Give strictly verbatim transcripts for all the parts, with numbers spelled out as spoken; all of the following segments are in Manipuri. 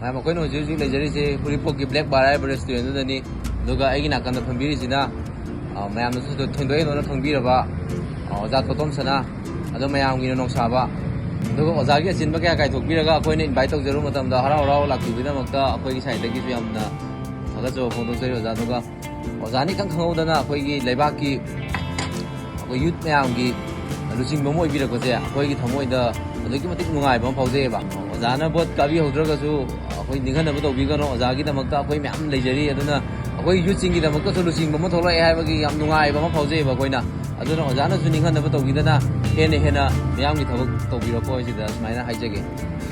ꯃꯌꯥꯝ, ꯑꯩꯈꯣꯏꯅ ꯍꯧꯖꯤꯛ ꯍꯧꯖꯤꯛ ꯂꯩꯖꯔꯤꯁꯦ ꯎꯔꯤꯄꯣꯛꯀꯤ ꯕ꯭ꯂꯦꯛ ꯕꯥꯔ ꯍꯥꯏꯕ ꯔꯦꯁꯇꯨꯔꯦꯟꯗꯨꯗꯅꯤ꯫ ꯑꯗꯨꯒ ꯑꯩꯒꯤ ꯅꯥꯀꯟꯗ ꯐꯝꯕꯤꯔꯤꯁꯤꯅ, ꯑ, ꯃꯌꯥꯝꯅꯁꯨ ꯊꯣꯏꯗꯣꯛ ꯍꯦꯟꯗꯣꯛꯅ ꯈꯪꯕꯤꯔꯕ, ꯑ, ꯑꯣꯖꯥ ꯇꯣꯇꯣꯝ ꯁꯅꯥ꯫ ꯑꯗꯣ ꯃꯌꯥꯝꯒꯤꯅ ꯅꯣꯡꯁꯥꯕ꯫ ꯑꯗꯨꯒ ꯑꯣꯖꯥꯒꯤ ꯑꯆꯤꯟꯕ ꯀꯌꯥ ꯀꯥꯏꯊꯣꯛꯄꯤꯔꯒ ꯑꯩꯈꯣꯏꯅ ꯏꯟꯚꯥꯏꯠ ꯇꯧꯖꯔꯨꯕ ꯃꯇꯝꯗ ꯍꯔꯥꯎ ꯍꯔꯥꯎ ꯂꯥꯛꯄꯤꯕꯒꯤꯗꯃꯛꯇ ꯑꯩꯈꯣꯏꯒꯤ ꯁꯥꯏꯠꯇꯒꯤꯁꯨ ꯌꯥꯝꯅ ꯊꯥꯒꯠꯆꯕ ꯐꯣꯡꯗꯣꯛꯆꯔꯤ ꯑꯣꯖꯥ꯫ ꯑꯗꯨꯒ ꯑꯣꯖꯥꯅ ꯏꯈꯪ ꯈꯪꯍꯧꯗꯅ ꯑꯩꯈꯣꯏꯒꯤ ꯂꯩꯕꯥꯛꯀꯤ, ꯑꯩꯈꯣꯏ ꯌꯨꯠ ꯃꯌꯥꯝꯒꯤ ꯂꯨꯆꯤꯡꯕ ꯑꯃ ꯑꯣꯏꯕꯤꯔꯛꯄꯁꯦ ꯑꯩꯈꯣꯏꯒꯤ ꯊꯃꯣꯏꯗ ꯑꯗꯨꯛꯀꯤ ꯃꯇꯤꯛ ꯅꯨꯡꯉꯥꯏꯕ ꯑꯃ ꯐꯥꯎꯖꯩꯑꯕ꯫ ꯑꯣꯖꯥꯅ ꯚꯣꯠ ꯀꯥꯕꯤꯍꯧꯗ꯭ꯔꯒꯁꯨ ꯑꯩꯈꯣꯏ ꯅꯤꯡꯍꯟꯅꯕ ꯇꯧꯕꯤꯒꯅꯨ, ꯑꯣꯖꯥꯒꯤꯗꯃꯛꯇ ꯑꯩꯈꯣꯏ ꯃꯌꯥꯝ ꯂꯩꯖꯔꯤ꯫ ꯑꯗꯨꯅ ꯑꯩꯈꯣꯏ ꯌꯨꯠꯁꯤꯡꯒꯤꯗꯃꯛꯇꯁꯨ ꯂꯨꯆꯤꯡꯕ ꯑꯃ ꯊꯣꯛꯂꯛꯑꯦ ꯍꯥꯏꯕꯒꯤ ꯌꯥꯝ ꯅꯨꯡꯉꯥꯏꯕ ꯑꯃ ꯐꯥꯎꯖꯩꯑꯕ ꯑꯩꯈꯣꯏꯅ꯫ ꯑꯗꯨꯅ ꯑꯣꯖꯥꯅꯁꯨ ꯅꯤꯡꯍꯟꯅꯕ ꯇꯧꯕꯤꯗꯅ ꯍꯦꯟꯅ ꯍꯦꯟꯅ ꯃꯤꯌꯥꯝꯒꯤ ꯊꯕꯛ ꯇꯧꯕꯤꯔꯛꯄ ꯍꯥꯏꯁꯤꯗ ꯁꯨꯃꯥꯏꯅ ꯍꯥꯏꯖꯒꯦ꯫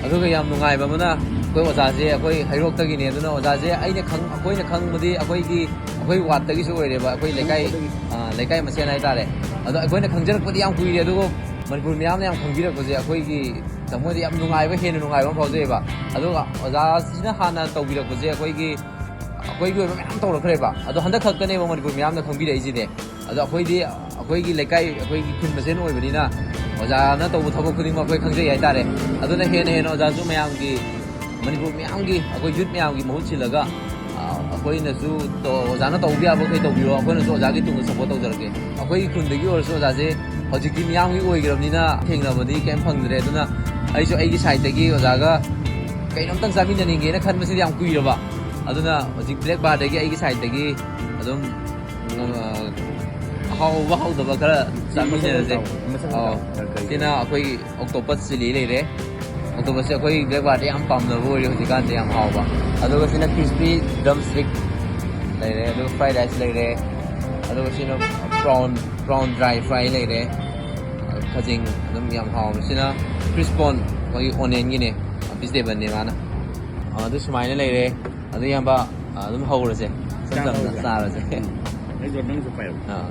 ꯑꯗꯨꯒ ꯌꯥꯝ ꯅꯨꯡꯉꯥꯏꯕ ꯑꯃꯅ ꯑꯩꯈꯣꯏ ꯑꯣꯖꯥꯁꯦ ꯑꯩꯈꯣꯏ ꯍꯩꯔꯣꯛꯇꯒꯤꯅꯦ꯫ ꯑꯗꯨꯅ ꯑꯣꯖꯥꯁꯦ ꯑꯩꯅ ꯈꯪ-, ꯑꯩꯈꯣꯏꯅ ꯈꯪꯕꯗꯤ ꯑꯩꯈꯣꯏꯒꯤ, ꯑꯩꯈꯣꯏ ꯋꯥꯔꯗꯇꯒꯤꯁꯨ ꯑꯣꯏꯔꯦꯕ, ꯑꯩꯈꯣꯏ ꯂꯩꯀꯥꯏ, ꯑ, ꯂꯩꯀꯥꯏ ꯃꯁꯦꯟ ꯍꯥꯏꯇꯥꯔꯦ꯫ ꯑꯗꯣ ꯑꯩꯈꯣꯏꯅ ꯈꯪꯖꯔꯛꯄꯗꯤ ꯌꯥꯝ ꯀꯨꯏꯔꯦ, ꯑꯗꯨꯒ ꯃꯅꯤꯄꯨꯔ ꯃꯤꯌꯥꯝꯅ ꯌꯥꯝ ꯈꯪꯕꯤꯔꯛꯄꯁꯦ ꯑꯩꯈꯣꯏꯒꯤ ꯊꯃꯣꯏꯗ ꯌꯥꯝ ꯅꯨꯡꯉꯥꯏꯕ, ꯍꯦꯟꯅ ꯅꯨꯡꯉꯥꯏꯕ ꯑꯃ ꯐꯥꯎꯖꯩꯑꯕ꯫ ꯑꯗꯨꯒ ꯑꯣꯖꯥꯁꯤꯅ ꯍꯥꯟꯅ ꯇꯧꯕꯤꯔꯛꯄꯁꯦ ꯑꯩꯈꯣꯏꯒꯤ, ꯑꯩꯈꯣꯏꯒꯤ ꯑꯣꯏꯕ ꯃꯌꯥꯝ ꯇꯧꯔꯛꯈ꯭ꯔꯦꯕ꯫ ꯑꯗꯣ ꯍꯟꯗꯛ ꯈꯛꯇꯅꯦꯕ ꯃꯅꯤꯄꯨꯔ ꯃꯤꯌꯥꯝꯅ ꯈꯪꯕꯤꯔꯛꯏꯁꯤꯗꯤ꯫ ꯑꯗꯣ ꯑꯩꯈꯣꯏꯗꯤ ꯑꯩꯈꯣꯏꯒꯤ ꯂꯩꯀꯥꯏ, ꯑꯩꯈꯣꯏꯒꯤ ꯈꯨꯟ ꯃꯁꯦꯟ ꯑꯣꯏꯕꯅꯤꯅ ꯑꯣꯖꯥꯅ ꯇꯧꯕ ꯊꯕꯛ ꯈꯨꯗꯤꯡꯃꯛ ꯑꯩꯈꯣꯏ ꯈꯪꯖꯩ ꯍꯥꯏꯇꯥꯔꯦ꯫ ꯑꯗꯨꯅ ꯍꯦꯟꯅ ꯍꯦꯟꯅ ꯑꯣꯖꯥꯁꯨ ꯃꯌꯥꯝꯒꯤ, ꯃꯅꯤꯄꯨꯔ ꯃꯤꯌꯥꯝꯒꯤ, ꯑꯩꯈꯣꯏ ꯌꯨꯠ ꯃꯌꯥꯝꯒꯤ ꯃꯍꯨꯠ ꯁꯤꯜꯂꯒ, ꯑ, ꯑꯩꯈꯣꯏꯅꯁꯨ ꯇꯧ-, ꯑꯣꯖꯥꯅ ꯇꯧꯕ ꯌꯥꯕ ꯃꯈꯩ ꯇꯧꯕꯤꯔꯣ, ꯑꯩꯈꯣꯏꯅꯁꯨ ꯑꯣꯖꯥꯒꯤ ꯇꯨꯡꯗ ꯁꯞꯄꯣꯔꯠ ꯇꯧꯖꯔꯛꯀꯦ꯫ ꯑꯩꯈꯣꯏꯒꯤ ꯈꯨꯟꯗꯒꯤ ꯑꯣꯏꯔꯁꯨ ꯑꯣꯖꯥꯁꯦ ꯍꯧꯖꯤꯛꯇꯤ ꯃꯤꯌꯥꯝꯒꯤ ꯑꯣꯏꯈ꯭ꯔꯕꯅꯤꯅ ꯊꯦꯡꯅꯕꯗꯤ ꯀꯩꯝ ꯐꯪꯗ꯭ꯔꯦ꯫ ꯑꯗꯨꯅ ꯑꯩꯁꯨ ꯑꯩꯒꯤ ꯁꯥꯏꯠꯇꯒꯤ ꯑꯣꯖꯥꯒ ꯀꯩꯅꯣꯝꯇꯪ ꯆꯥꯃꯤꯟꯅꯅꯤꯡꯉꯦꯅ ꯈꯟꯕꯁꯤꯗꯤ ꯌꯥꯝ ꯀꯨꯏꯔꯕ꯫ ꯑꯗꯨꯅ ꯍꯧꯖꯤꯛ ꯕ꯭ꯂꯦꯛ ꯕꯥꯔꯗꯒꯤ ꯑꯩꯒꯤ ꯁꯥꯏꯠꯇꯒꯤ ꯑꯗꯨꯝ, ꯑ, ꯍꯥꯎꯕ ꯍꯥꯎꯗꯕ ꯈꯔ ꯆꯥꯃꯤꯟꯅꯔꯁꯦ꯫ ꯃꯁꯛ ꯈꯔ ꯇꯥꯛꯑꯣ, ꯃꯁꯛ ꯈꯔ ꯑꯧ꯫ ꯇꯥꯛꯑꯣ, ꯀꯔꯤ ꯁꯤꯅ ꯑꯩꯈꯣꯏꯒꯤ ꯑꯣꯛꯇꯣꯄꯁ ꯆꯤꯂꯤ ꯂꯩꯔꯦ꯫ ꯑꯣꯛꯇꯣꯄꯁꯁꯦ ꯑꯩꯈꯣꯏ ꯕ꯭ꯂꯦꯛ ꯕꯥꯔꯗ ꯌꯥꯝ ꯄꯥꯝꯅꯕ ꯑꯣꯏꯔꯦ ꯍꯧꯖꯤꯛꯀꯥꯟꯁꯦ, ꯌꯥꯝ ꯍꯥꯎꯕ꯫ ꯑꯗꯨꯒ ꯁꯤꯅ ꯀ꯭ꯔꯤꯁꯄꯤ ꯗ꯭ꯔꯝ ꯁ꯭ꯇꯤꯛ ꯂꯩꯔꯦ, ꯑꯗꯨꯒ ꯐ꯭ꯔꯥꯏ ꯔꯥꯏꯁ ꯂꯩꯔꯦ, ꯑꯗꯨꯒ ꯁꯤꯅ ꯄ꯭ꯔꯥꯎꯟ, ꯄ꯭ꯔꯥꯎꯟ ꯗ꯭ꯔꯥꯏ ꯐ꯭ꯔꯥꯏ ꯂꯩꯔꯦ, ꯈꯖꯤꯡ ꯑꯗꯨꯝ ꯌꯥꯝ ꯍꯥꯎꯕ꯫ ꯁꯤꯅ ꯀ꯭ꯔꯤꯁꯄꯣꯟ, ꯑꯩꯈꯣꯏꯒꯤ ꯑꯣꯅꯤꯌꯟꯒꯤꯅꯦ, ꯚꯤꯖꯤꯇꯦꯕꯜꯅꯦ ꯃꯥꯅ꯫ ꯑꯗꯨ ꯁꯨꯃꯥꯏꯅ ꯂꯩꯔꯦ꯫ ꯑꯗꯨ ꯏꯌꯥꯝꯕ, ꯑꯗꯨꯝ ꯍꯧꯔꯁꯦ, ꯏꯆꯝ ꯆꯥꯕ ꯆꯝꯅ ꯍꯧꯔꯁꯦ꯫ ꯆꯥꯔꯁꯦ꯫ ꯎꯝ꯫ ꯑꯩꯁꯨ ꯅꯪꯁꯨ ꯄꯥꯏꯔꯣ꯫ ꯑꯥ꯫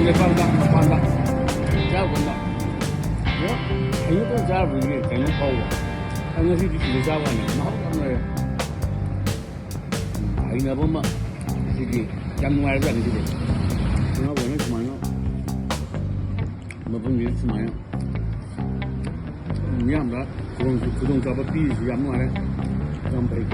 ꯂꯩꯕꯥꯛꯇ ꯃꯄꯥꯟꯗ ꯆꯥꯕ ꯀꯥꯟꯗ ꯍꯩꯅꯧ ꯆꯥꯔꯨꯕꯒꯤ ꯀꯩꯅꯣ ꯐꯥꯎꯕ꯫ ꯑꯗꯨ ꯉꯁꯤꯗꯤ ꯁꯤꯗ ꯆꯥꯕ ꯀꯥꯟꯗ ꯃꯍꯥꯎ ꯌꯥꯝ ꯂꯩꯔꯦ꯫ ꯍꯩꯅꯕ ꯑꯃ ꯁꯤꯒꯤ ꯌꯥꯝ ꯅꯨꯡꯉꯥꯏꯔꯕꯖꯥꯠꯅꯤ ꯁꯤꯗꯤ꯫ ꯉꯥ ꯐꯥꯎꯅ ꯁꯨꯃꯥꯏꯅ ꯃꯐꯝꯁꯤꯗ ꯁꯨꯃꯥꯏꯅ ꯃꯤꯌꯥꯝꯗ ꯈꯨꯗꯣꯡ-, ꯈꯨꯗꯣꯡꯆꯥꯕ ꯄꯤꯔꯤꯁꯤ ꯌꯥꯝ ꯅꯨꯡꯉꯥꯏꯔꯦ, ꯌꯥꯝ ꯐꯩ꯫